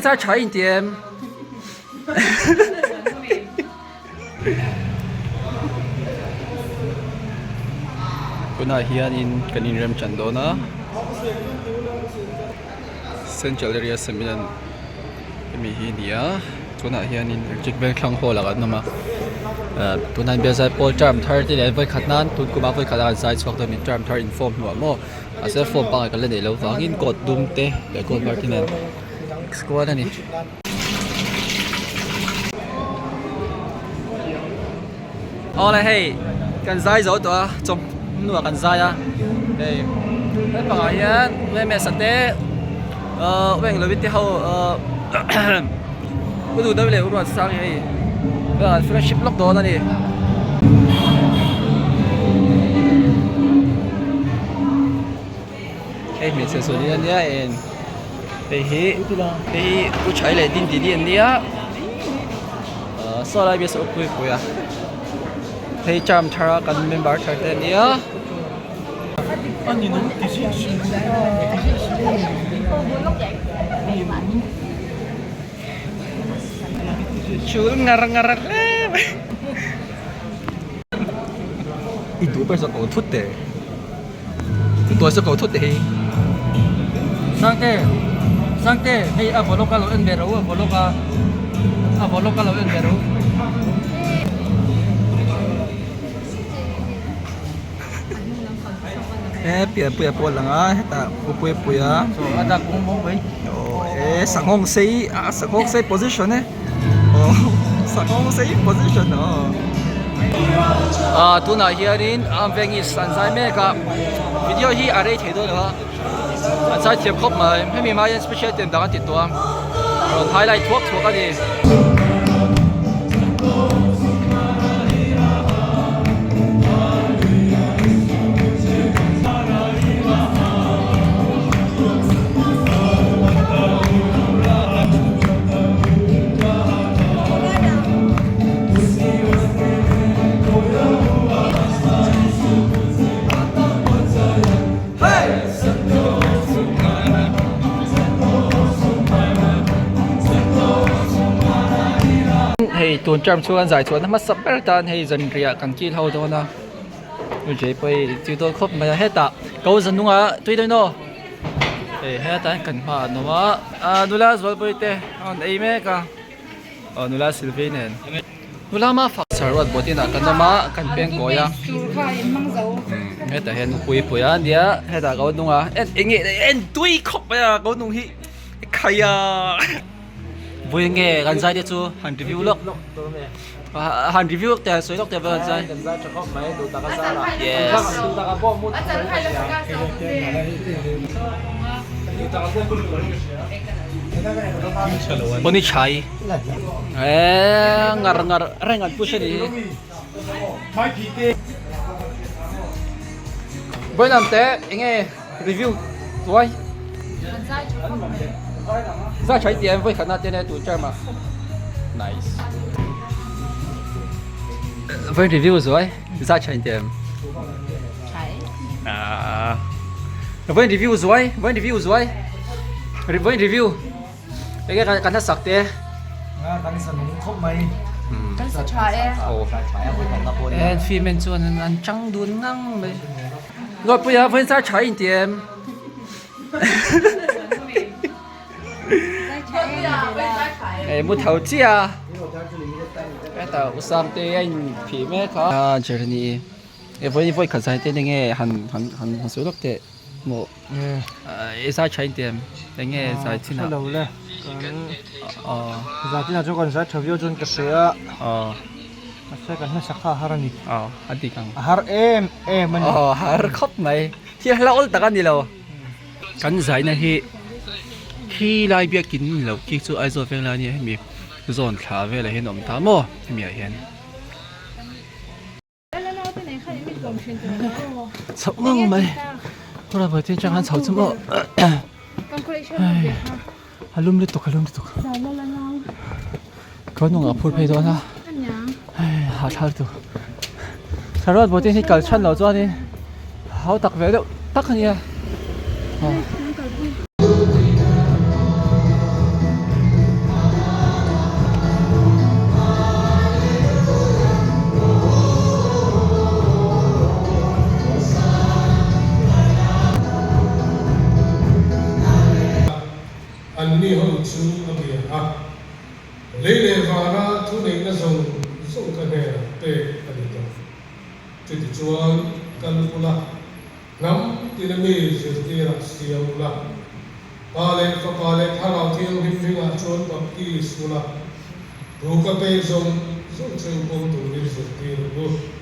Zai tha in ti em? Tunah hianin kan inrem chan dawn a, Central Area Seminar hemi hi a ni a, tunah hianin Electric Vengthlang Hall ah kan awm a, ah tunah hian Bialzai pawl term thar te leh vawikhat nan tun kum ah vawikhat a kan zai chhuak dawn a ni term thar inform hnuah maw mahse form pangngai kan la neih loh vangin coat dum te leh coat var te nen squad a ni. Awle hei kan zai zo tawh a chawhnu ah kan zai a hei naupangah hian UMS a te ahh U Englo-i te ho ahh U Duhdawi leh U Ruatsang hi hei an friendship lawk dawn a ni. Hei hmeichhe sawi a nia en hei hi hei hi u chhai leh din tih an nia ahh saw lai biasa u pui pui a hei term thar a kan member thar te an nia. Chul ngar ngar hle mai. I duh ber zawk aw thut teh. Tuai saw ko thut te hi. Sangte Sangte hei a vlog a lo en ve ro a vlog a a vlog a lo en ve ro. E pianpui a pawh a lang a hetah upuipui a a dak bawng bawng mai aw e sanghawng sei a sanghawng sei position e aw sanghawng sei position aw. Ah tunah hianin a vengis an zai mek a video hi a rei thei dawn lo a an zai thiam khawp mai hemi hma hian special item dang an ti tawh a rawn highlight thuak thuak a ni. Hei tun term chhung an zai chhuahna hmasa ber tan hei zanriah kan kil ho dawn a ujei pawh hei chiu dawn khawp mai a hetah ko zanunga tui dawn aw hei hetah hian kan hma an awm a ah nula zualpui te a rawn ei mek a. Aw nula Sylvie nen nula ma fak saruat bawt inah kan awm a kan peng kawi a hetah hian nupui pui a nia hetah ka hnung a en eng nge en tui khawp mai a ka hnung hi khai a vui nge kan zai te chu han review lawk han review lawk teh sawi lawk teh kan zai yes. Pawni chhai eh ngar ngar reng an push ani hi Vawiinam te enge review tuai zai tha i ti em vawi khatna te nia tun term ah nice vawiin review zuai zai tha in ti em. Ah. Vawiin review zuai, vawiin review zuai. Vawiin review. Enge kan kan sak te. Nga kan sa nung khawp mai. Kan sa tha e. Oh. En film en chuan an chang dun ngang mai. Lawpuia vawiin sa tha in ti em. Ei mu tho chiah a. Heta u Sangte a in phih mek a. A journey e vawi vawi khat zai te enge han han han han sawi lawk teh maw e zai tha in ti em enge zai chin ah lo le zai chin ah chuan kan zai tha viau chuan ka hria a mahse kan hmasa kha a har a ni a dik ang a har em em a ni aw har khawp mai thil hla awl tak a ni lo. Kan zaina hi khi lai biakin ni lo khi chu Aizawl veng lai a nia hemi zawn thla velah hian a awm ta maw hemi ah hian. Chhoh ngang mai khawlai vawi tin chang han chho chu maw hei a lum lutuk a lum lutuk ka hnungah a phur phei dawn a hei hahthlak lutuk saruat vawi tin hi kal chhan loh chuanin hau tak ve deuh tak a nia. Anni ho chu a bia a, Lei leh vana thuneihna zawng zawng ka hnenah pek a ni tawh. Chutichuan, kal ula, hnam tina mi zirtirah siam ula, Pa leh Fapa leh Thlarau Thianghlim hmingah chuan baptis ula, thu ka pek zawng zawng cheu pawm turin zirtir u.